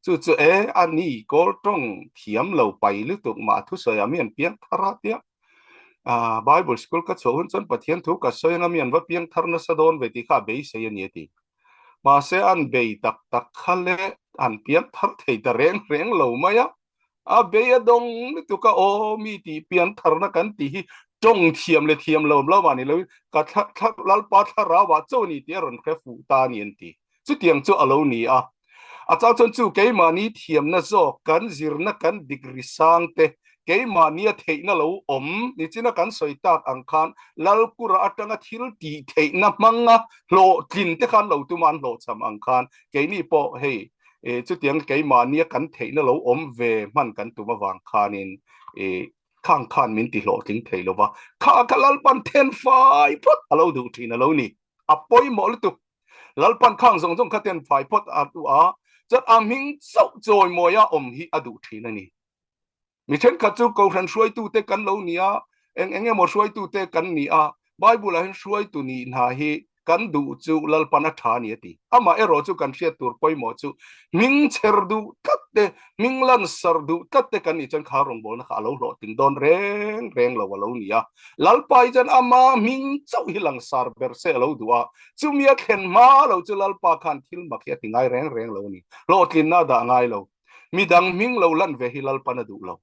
chu chu e a ni kawl tawng thiam lo pai lutuk mah a thusawi ah mi an piang thar a tia, ah Bible school ka chhuah hun chuan Pathian thu ka sawi anga mi an va piang thar nasa dawn ve tih kha a beisei a ni a ti. Mahse an bei tak tak kha le an piang thar thei ta reng reng lo mai a, A bei a dawng lutuk a, aw mi tih pian tharna kan tih hi tawng thiam leh thiam lo lo mah ni loin ka thla thla Lalpa thlarau ah cho ni tih a rawn hre fuh ta a ni an ti. Chutiang chu a lo ni a. A chang chuan chu keimahni thiamna zawk kan zirna kan degree sang te keimahnia theihna lo awm nichina kan sawi tak ang khan Lalkura atanga thil tih theihna hmanga hlawhtlin te khan lo tuma an hlawhchham ang khan keini pawh hei E chutiang keimahnia kan theihna lo awm ve hman kan tum avang khanin e Khang khan min ti hlawhtling thei lo va, kha kha Lalpan then fai phawt a lo duh thin a lo ni. A pawimawh lutuk. Lalpan khang zawng zawng kha then fai phawt a duh a, chuan a hming chauh chawimawia awm hi a duh thin a ni. Mi thenkhat chu Kohhran hruaitute kan lo ni a, eng eng emaw hruaitute kan ni a, Bible-ah hian hruaitu nih hna hi kan duh chu Lalpan a tha a ni a ti. Amah erawh chu kan hriat tur pawimawh chu hming chher duh tlat te, hming lansar duh tlat te kan nih chuan kha rawngbawlna kha a lo hlawhtling dawn reng reng lo a lo ni a. Lalpa hi chuan ama hming chauh hi langsar ber se a lo duh a, chumi a thlen hma lo chu Lalpa khan thil mak hi a ti ngai reng reng lo a ni. Hlawhtlinna a dah ngai lo. Midang hming lo lan ve hi Lalpan a duh lo.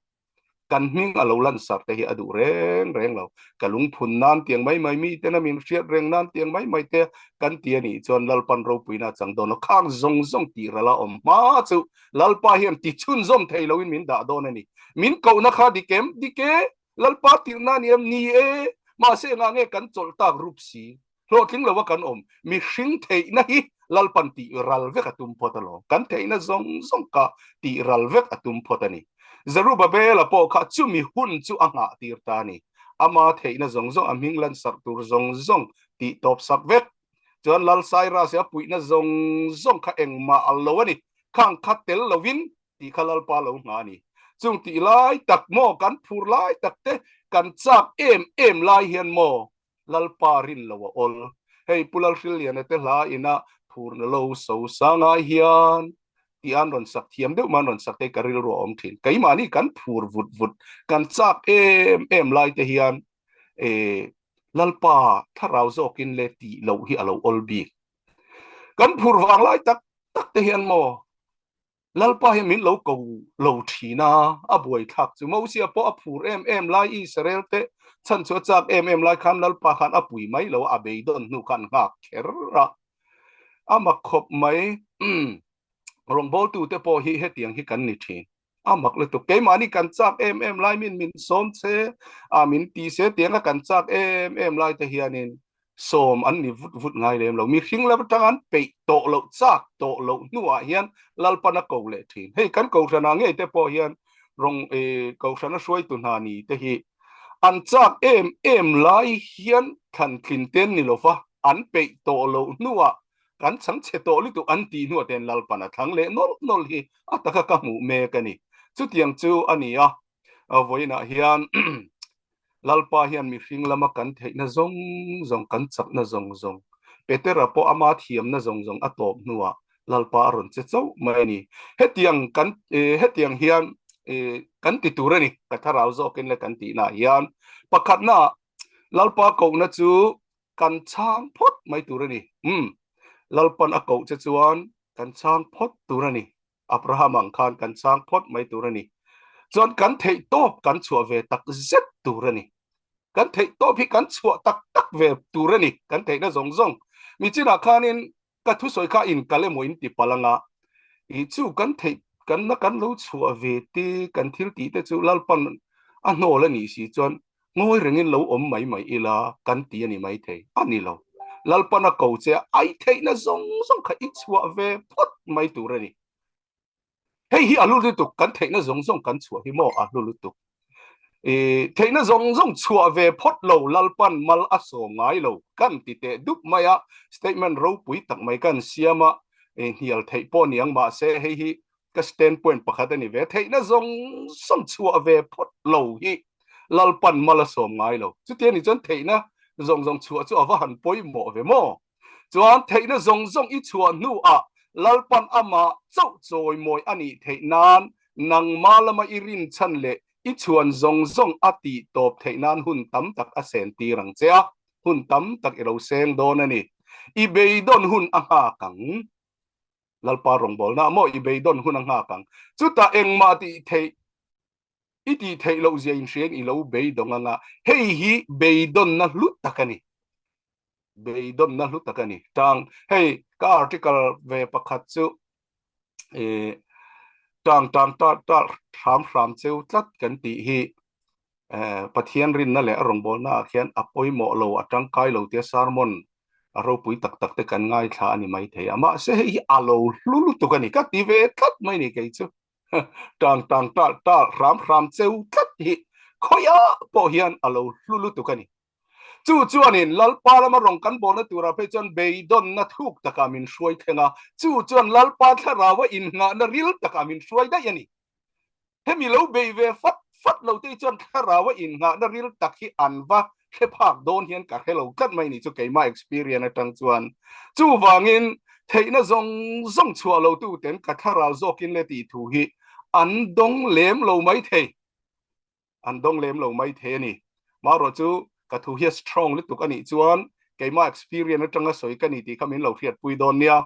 Kan hming a lo lan sar te hi a duh reng reng lo. Ka lungphun nan tiang mai mai mi tena min hriat reng nan tiang mai mai te kan ti a nih chuan Lalpan ropuina a chang dawn lo. Khang zawng zawng tih ral a awm hma chu Lalpa hian ti chhunzawm thei loin min dah dawn a ni. Min kohna kha dik em? Dik e! Lalpa tirhna a ni em? Ni e! Mahse engah nge kan chawlh tak rup si? Hlawhtling lova kan awm mihring theihna hi Lalpan tih ral vek a tum phawt alawm. Kan theihna zawng zawng kha tih ral vek a tum phawt a ni. Zerubabela pawh kha chumi hun chu a nghah tir ta a ni. Ama theihna zawng zawng, a hming lansarh tur zawng zawng tih tawp sak vek. Chuan Lal Cyrus-i a puihna zawng zawng kha engmah a lo a ni. Khang kha tel lovin tih kha Lalpa lo nghah a ni. Chung tih lai tak maw, kan phur lai tak te, kan chak em em lai hian maw, Lalpa rin lo a awl. Hei Pu Lalhrilliana te hla ina phurna lo so sangai hian tih an rawn sak thiam deuh mah an rawn sak te ka rilru a awm thin. Keimahni kan phur vut vut, kan chak em em lai te hian e Lalpa thlarau zawkin le tih loh hi a lo awl bik. Kan phur vang lai tak tak te hian maw Lalpa hi min lo ko lo thin a, a buaithlak chu. Mosia pawh a phur em em lai, Israel te chhan chu a chak em em lai khan Lalpa khan a pui mai lo a, a beidawn hnu khan nghak kher a. A mak khawp mai. Rawngbawltu te pawh hi hetiang hi kan ni thin. A mak lutuk. Keimahni kan chak em em lai min min sawm che a, min ti se tianga kan chak em em lai te hianin sawm an ni vut vut ngai lem lo. Mihring lam atang an peih tawh loh, chak tawh loh hnuah hian Lalpan a ko leh thin. Hei kan Kohhranah ngei te pawh hian rawng Kohhrana hruaitu hna ni te hi an chak em em lai hian thlan tlin te an ni lo va, an peih tawh loh hnuah kan chhang chhe tawh lutuk an tih hnuah te hian Lalpan a thlang leh nawlh nawlh hi a taka ka hmuh mek a ni. Chutiang chu a ni a, vawiinah hian Lalpa hian mihring lama kan theihna zawng zawng, kan chakna zawng zawng, Petera pawh ama thiamna zawng zawng a tawp hnuah Lalpa a rawn che chauh mai a ni. Hetiang kan hetiang hian kan ti tur a ni, ka thlarau zawkin le kan tihnaah hian. Pakhatnaah Lalpa kohna chu kan chhang phawt mai tur a ni. Umm, Lalpan a koh che chuan kan chhang phawt tur a ni. Abraham ang khan kan chang phawt mai tur a ni. Chuan kan theih tawp kan chhuah ve tak zet tur a ni. Kan theih tawp hi kan chhuah tak tak ve tur a ni, kan theihna zawng zawng. Mi chinah khanin ka thusawi kha in kal emaw in ti palh anga, i chu kan theih kan na kan lo chhuah ve te, kan thil tih te chu Lalpan a hnawl a nih si chuan ngawi rengin lo awm mai mai ila kan ti a ni mai thei. A ni lo. Lalpan a ko che a, ai theihna zawng zawng kha i chhuah ve phawt mai tur a ni. Hei hi a hlu lutuk, kan theihna zawng zawng kan chhuah hi maw a hlu lutuk. I theihna zawng zawng chhuah ve phawt lo Lalpan mal a sawm ngai lo kan ti teh dup mai a, statement ropui tak mai kan siam a, hnial theih pawh niang mahse hei hi ka standpoint pakhat a ni ve, theihna zawng zawng chhuah ve phawt lo hi Lalpan mal a sawm ngai lo. Chuti a nih chuan theihna zawng zawng chhuah chu a va han pawimawh ve maw? Chuan theihna zawng zawng i chhuah hnuah Lalpan amah chauh chawimawi a nih theih nan nangma lama i rinchhan leh i chhuan zawng zawng a tih tawp theih nan hun tam tak a sen tir ang che a, hun tam tak i lo seng dawn a ni. I beidawn hun a nghak ang. Lalpa rawngbawlna maw i beidawn hun a nghak ang. Chutah engmah tih theih i tih theih loh zia inhriain i lo beidawng anga hei hi beidawnna hlu tak a ni. Beidawnna hlu tak a ni. Tang hei ka article ve pakhat chu e tang tang ta ta hram hram cheu tlat kan tih hi Pathian rinna leh a rawngbawlna ah khian a pawimawh lo, a tangkai lo tia sermon a ropui tak tak te kan ngaithla a ni mai thei a. Mahse hei hi a lo hlu lutuk a ni, ka ti ve tlat mai ni kei chu. Tang tang tal tal hram hram cheu tlat hi. Khawiah pawh hian a lo hlu lutuk a ni. Chu chuanin Lalpa lama rawng kan bawlna turah phei chuan beidawnna thuk takah min hruai thleng a, chu chuan Lalpa thlaraua innghahna ril takah min hruai daih a ni. Hemi lo bei ve fat fat lo te hi chuan thlaraua innghahna ril tak hi an va hre phak dawn hian ka hre lo tlat mai ni chu keimah experience atang chuan. Chuvangin theihna zawng zawng chhuah lo tuten ka thlarau zawkin le tih thu hi an dawng lem lo mai thei. An dawng lem lo mai thei a ni. Marawh chu ka thu hi a strong lutuk a nih chuan keimah experience atanga sawi ka ni tih kha min lo hriatpui dawn nia.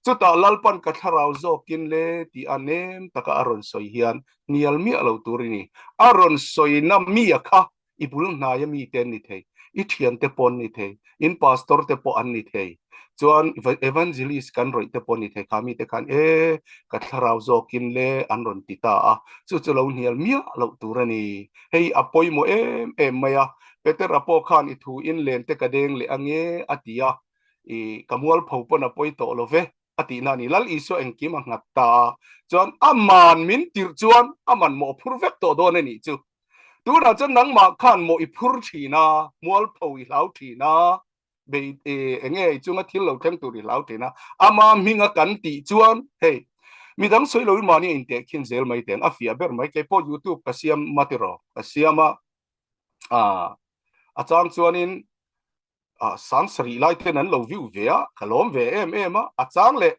Chutah Lalpan ka thlarau zawkin le tih a nem taka a rawn sawi hian hnial miah lo tur i ni. A rawn sawina mi a kha i bul hnaia mite an ni thei, i thiante pawh an ni thei, in pastor te pawh an ni thei, chuan evangelist kan rawih te pawh an ni thei, kha mite khan e ka thlarau zawkin le an rawn ti ta a, chu chu lo hnial miah loh tur a ni. Hei a pawimawh em em mai a, Petera pawh khan i thu in len te ka deng leh ange a ti a, i ka mualpho pawn a pawi tawh lo ve a tihna a ni. Lal Isua engkim a nghat ta a, chuan aman min tirh chuan aman mawh a phur vek tawh dawn a nih chu. Tunah chuan nangmah khan mawh i phur thin a, mualpho i hlau thin a, bei enge i chunga thil lo thleng tur i hlau thin a, ama hminga kan tih chuan hei midang sawi loin mahni a intehkhin zel mai teng a fiah ber mai. Keipawh YouTube ka siam ma tiraw ka siam a, a chang chuanin sang sarih lai ten an lo view ve a, ka lawm ve em em a, a chang leh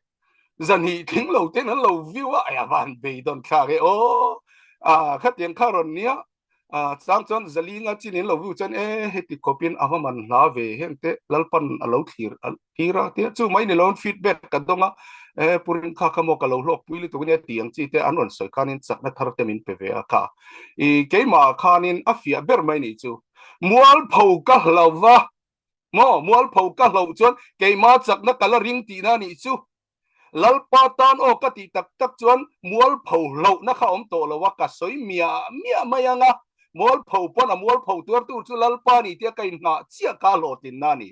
zanhnih tling lo ten an lo view a, ai a van beidawn thlak e aw, a khatiang kha rawn nia, a chang chuan zalinga chin in lo view chuan e heti khawpin a va man hla ve heng te Lalpan a lo thlir a thlir a tia chu mai ni loin feedback ka dawng a, e Purin kha kha maw ka lo hlawk pui lutuk ania tih ang chi te an rawn sawi khanin chakna thar te min pe ve a kha i keimah khanin a fiah ber mai ni chu. Mualpho ka hlo va, maw? Mualpho ka hloh chuan keimah chakna ka la ring tihna a nih chu. Lalpa tan aw ka tih tak tak chuan mualpho hlohna kha awm tawh lo a, ka sawi miah miah mai ang a. Mualpho pawn a mualpho tuartu chu Lalpa a ni tia ka inngah chiah kha a hlawhtlinna a ni.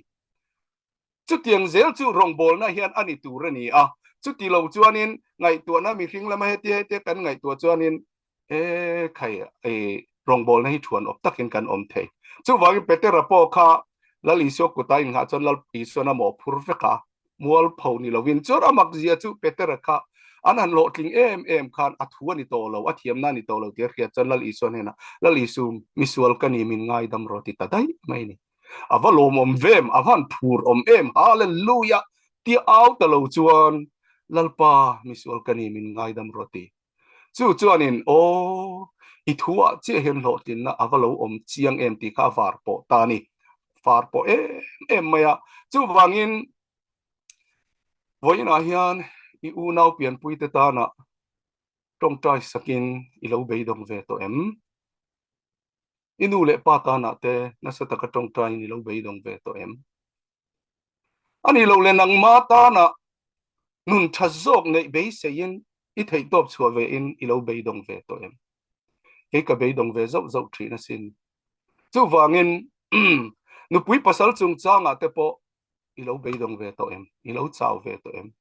Chutiang zel chu rawngbawlna hian a ni tur a ni a, chuti lo chuanin ngaihtuahna mihring lama hetia hetia kan ngaihtuah chuanin e khai e rawngbawlna hi thuan awp takin kan awm thei. Chuvangin Petera pawh kha Lal Isua kuta inngah chuan Lal Isuan a mawhphur vek a, mualpho ni lovin chuan a mak zia chu Petera kha an han hlawhtling em em khan a thu a ni tawh lo, a thiamna a ni tawh lo tih a hriat chuan Lal Isua hnenah Lal Isu misual ka ni min ngaidam rawh ti ta daih mai a ni. A va lawmawm vem, a van phur awm em, Hallelujah! Tia au ta lo chuan, Lalpa, misual ka ni, min ngaidam rawh ti. Chu chuanin, Aw, i thuah chiah hian hlawhtlinna a va lo awm chiang em tih kha a var pawh ta a ni. Var pawh em em mai a. Chuvangin, vawiinah hian i unau pianpuite tana tawngtai sakin i lo beidawng ve tawh em? I nu leh pa tanah te nasa taka tawngtaiin i lo beidawng ve tawh em? A nih loh leh nangma tana nun tha zawk neih beiseiin i theihtawp chhuah vein i lo beidawng ve tawh em? Kei ka beidawng ve zauh zauh thin asin. Chuvangin nupui pasal chungchangah te pawh i lo beidawng ve tawh em? I lo chau ve tawh em?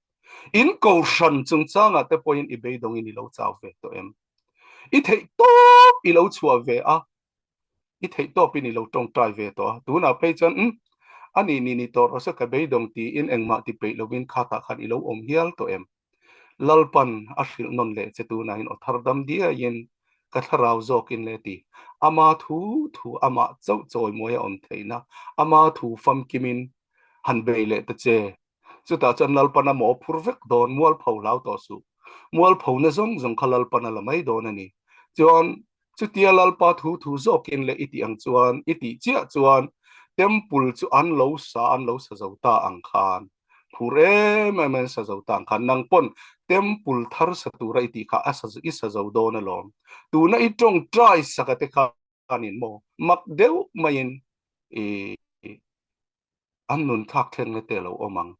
In kohhran chungchangah te pawhin i beidawngin i lo chau ve tawh em? I theihtawp i lo chhuah ve a, i theih tawpin i lo tawngtai ve tawh a, tunah phei chuan umm a nih nih ni tawh rawh se ka beidawng tiin engmah ti peih lovin khatah khan i lo awm hial tawh em? Lalpan a hrilh nawn leh che tunahin aw thar dam diaiin ka thlarau zawkin le ti ama thu thu amah chauh chawimawi a awm theihna ama thu famkimin han bei leh ta che Chutah chuan Lalpan a maw phur vek dawn, mualpho hlau tawh suh. Mualphona zawng zawng kha Lalpan a la mai dawn a ni. Chuan chutia Lalpa thu thu zawkin leh i tih ang chuan, i tih chiah chuan Temple chu an lo sa, an lo sa zo ta ang khan, phur em em an sa zo ta ang khan, nang pawn Temple thar sa tura i tih kha a sa, i sa zo dawn alawm. Tuna i tawngtai saka te khanin maw mak deuh maiin i an nun thlak thlengna te a lo awm ang.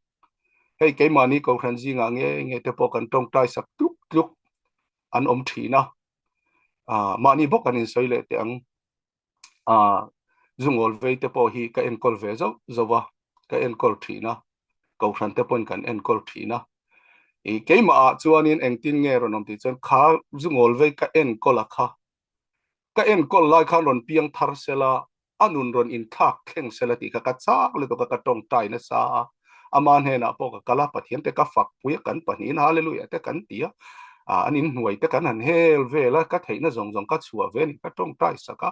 Hei keimahni Kohhran zingah nge nge te pawh kan tawngtai sak tluk tluk an awm thin a, ah mahni bawk an insawi leh teh ang. Ah zungawl vei te pawh hi ka enkawl ve zauh zauh a, ka enkawl thin a, Kohhran te pawhin kan enkawl thin a. I keimahah chuanin engtin nge rawn awm tih chuan kha zungawl vei ka enkawl a kha. Ka enkawl lai khan rawn piang thar sela, a nun rawn inthlak thleng sela tih kha ka chak lutuk a, ka tawngtai nasa a. Ama hnenah pawh ka kal a, Pathian te ka fakpui a, kan pahnihin Hallelujah te kan ti a, an inhnuai te kan han hel vel a, ka theihna zawng zawng ka chhuah ve a ni, ka tawngtai sak a.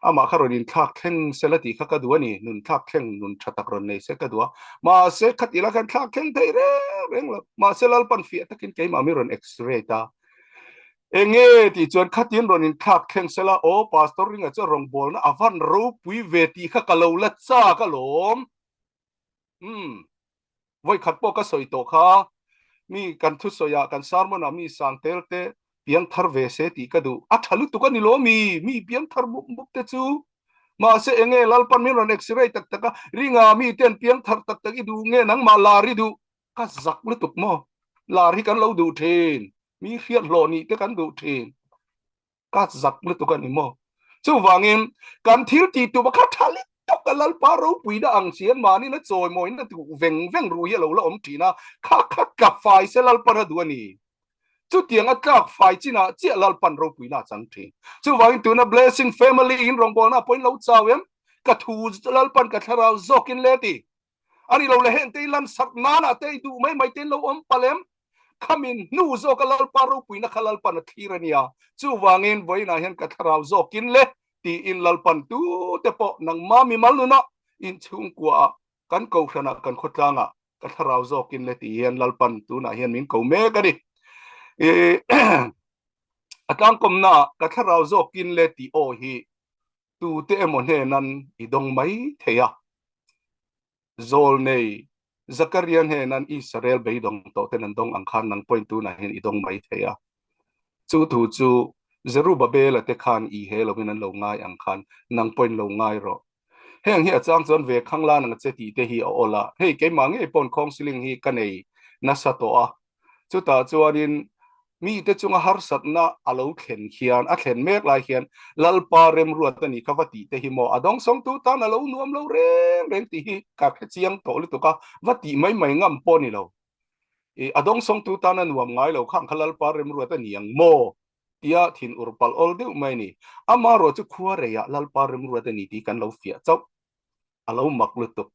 Amah kha rawn inthlak thleng sela tih kha ka duh a ni, nun thlak thleng, nun tha tak rawn nei se ka duh a. Mahse, khati la khan thlak thleng thei reng reng lo. Mahse, Lalpan fiah takin keimah mi rawn x-ray ta. Enge tih chuan khatin rawn inthlak thleng sela, aw Pastor Ringa chu rawngbawlna a van ropui ve tih kha ka lo la chak alawm. Umm, vawikhat pawh ka sawi tawh kha, mi kan thusawiah kan sermon ah mi sang tel te piang thar ve se tih ka duh. A tha lutuk a ni lo mi, mi piang thar mup mup te chu. Mahse enge Lalpan min rawn x-ray tak tak a, Ringa mi ten piang thar tak tak i duh nge nangmah lar i duh? Ka zak lutuk maw? Lar hi kan lo duh thin, mi hriat hlawh nih te kan duh thin. Ka zak lutuk a ni maw? Chuvangin kan thil tih tum a kha tha lutuk a, Lalpa ropuina ang si hian mahni na chawimawina duh veng veng ruh hi a lo la awm thin a, kha kha tla fai se Lalpan a duh a ni. Chutiang a tlak fai chinah chiah Lalpan ropuina a chang thin. Chuvangin tuna Blessing Family in rawngbawlna pawhin lo chau em? Ka thu Lalpan ka thlarau zawkin le ti. A ni lo le heng te i lansak nanah te i duh mai mai te in lo awm palh em? Khamin hnu zawka Lalpa ropuina kha Lalpan a thlir a nia. Chuvangin vawiinah hian ka thlarau zawkin le tiin Lalpan tute pawh nangma mimal nunah inchhungkuaah kan kohhranah kan khawtlangah ka thlarau zawkin le tih hian Lalpan tunah hian min ko mek a ni. A tlangkawmnaah ka thlarau zawkin le tih aw hi tute emaw hnenan i dawng mai thei a. Zawlnei Zakaria hnenan Israel beidawng tawh ten an dawng ang khan nang pawhin tunah hian i dawng mai thei a. Chu thu chu Zerubabela te khan i he lovin an lo ngai ang khan nang pawhin lo ngai rawh. Heng hi a chang chuan ve khang lan ang che tih te hi a awl a. Hei keimah ngei pawn khawngsiling hi ka nei nasa tawh a. Chutah chuanin mite chunga harsatna a lo thlen khian, a thlen mek lai khian Lalpa remruat a ni kha va tih te hi maw a dawngsawngtu tan a lo nuam lo reng reng tih hi ka hre chiang tawh lutuk a, va tih mai mai ngam pawh a ni lo. I a dawngsawngtu tan a nuam ngai lo khang kha Lalpa remruat a ni ang maw tia thin ur palh awl deuh mai a ni. Amaherawh chu khua reiah Lalpa remruat a ni tih kan lo fiah chauh. a lo mak lutuk.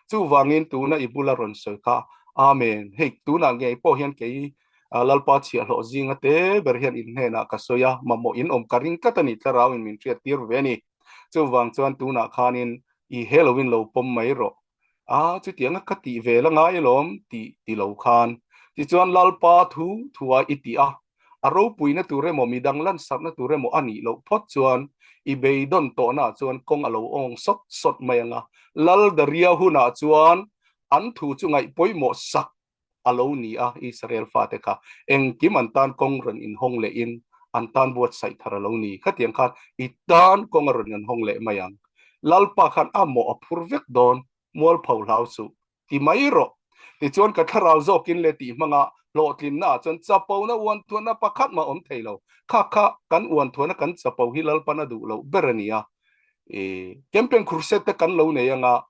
Chuvangin tuna i bula rawn sawi kha, Amen. Hei, tunah ngei pawh hian kei Lalpa chhiahhlawh zinga te ber hian in hnenah ka sawi a, mamawh in awm ka ring tlat a ni, thlarauin min hriattir ve a ni. Chuvang chuan tunah khanin i he loin lo pawm mai rawh. A, chutianga ka tih ve la ngai alawm tih ti lo khan. Tichuan Lalpa thu thua i tih a, A ropuina tur emaw midang lansarhna tur emaw a nih loh phawt chuan i beidawn tawhnaah chuan kawng a lo awng sawt sawt mai ang a. Lal Daria hunah chuan an thu chu ngaih pawimawh sak a lo ni a, Israel fate kha engkim an tan kawng rawn inhawng lehin an tan buatsaih thar a lo ni. Khatiang khan i tan kawng a rawn inhawng leh mai ang. Lalpa khan a mawh a phur vek dawn, mualpho hlau suh. Ti mai rawh. Tichuan ka thlarau zawkin le tih hmanga hlawhtlinna ah chuan chapona uanthuahna pakhat mah awm thei lo. Kha kha kan uanthuahna kan chapo hi Lalpan a duh loh ber a ni a. I campaign crusade te kan lo nei anga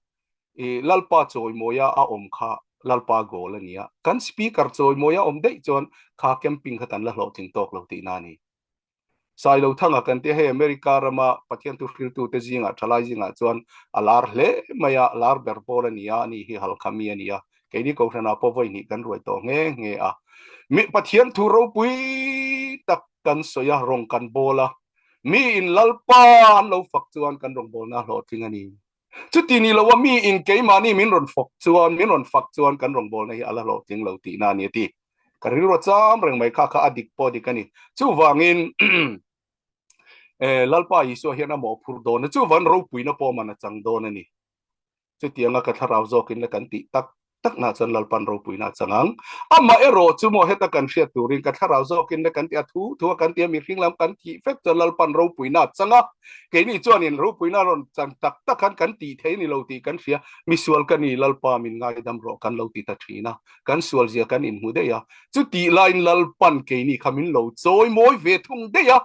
i Lalpa chawimawia a awm kha Lalpa goal a ni a. Kan speaker chawimawia awm daih chuan kha camping kha kan la hlawhtling tawk lo tihna a ni. Sailothanga kan tia hei America rama Pathian thuhriltute zingah thalai zingah chuan a lar hle mai a, lar ber pawl a ni a, ani hi Halkha mi a ni a, keini Kohhranah pawh vawi hnih kan ruai tawh nghe nghe a. Mi Pathian thu ropui tak kan sawi a, rawng kan bawl a, miin Lalpa an lo fak chuan kan rawngbawlna a hlawhtling a ni. Chuti ni loa mi in keimahni min rawn fawk chuan, min rawn fak chuan kan rawngbawlna hi a la hlawhtling lo tihna a ni a ti. Ka rilru a cham reng mai kha kha a dik pawh dik a ni. Chuvangin Lalpa Isua hian a mawhphurh dawn a, chuvan ropuina pawh man a chang dawn a ni. Chutianga ka thlarau zawkin la kan tih tak takna chuan Lalpan ropuina a chang ang. Amah erawh chu maw heta kan hriat turin ka thlarau zawkin le kan ti a, thu thu a kan ti a, mihring lam kan thih vek chuan Lalpan ropuina a chang a. Keini chuanin ropuina rawn chan tak tak khan kan tih thei ni lo tih kan hria. Misual ka ni, Lalpa min ngaidam rawh kan lo ti ta thin a, kan sual zia kan inhmu daih a. Chutih laiin Lalpan keini kha min lo chawi mawi ve thung daih a.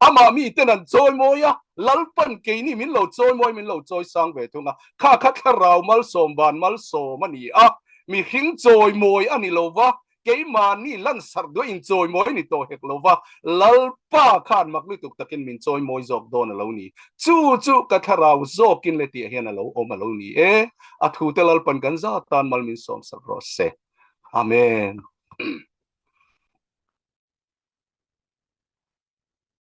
Amah miten an chawi mawi a, Lalpan keini min lo chawi mawi, min lo chawi sang ve thung a. Kha kha thlarau malsawm van malsawm a ni a, mihring chawi mawi a ni lo va. Keimahni lansarh duah inchawimawi ni tawh hek lo va, Lalpa khan mak lutuk takin min chawimawi zawk dawn a lo ni. Chu chu ka thlarau zawkin le tih hian a lo awm a lo ni e. A thute Lalpan kan zat tan mal min sawmsak rawh se. Amen.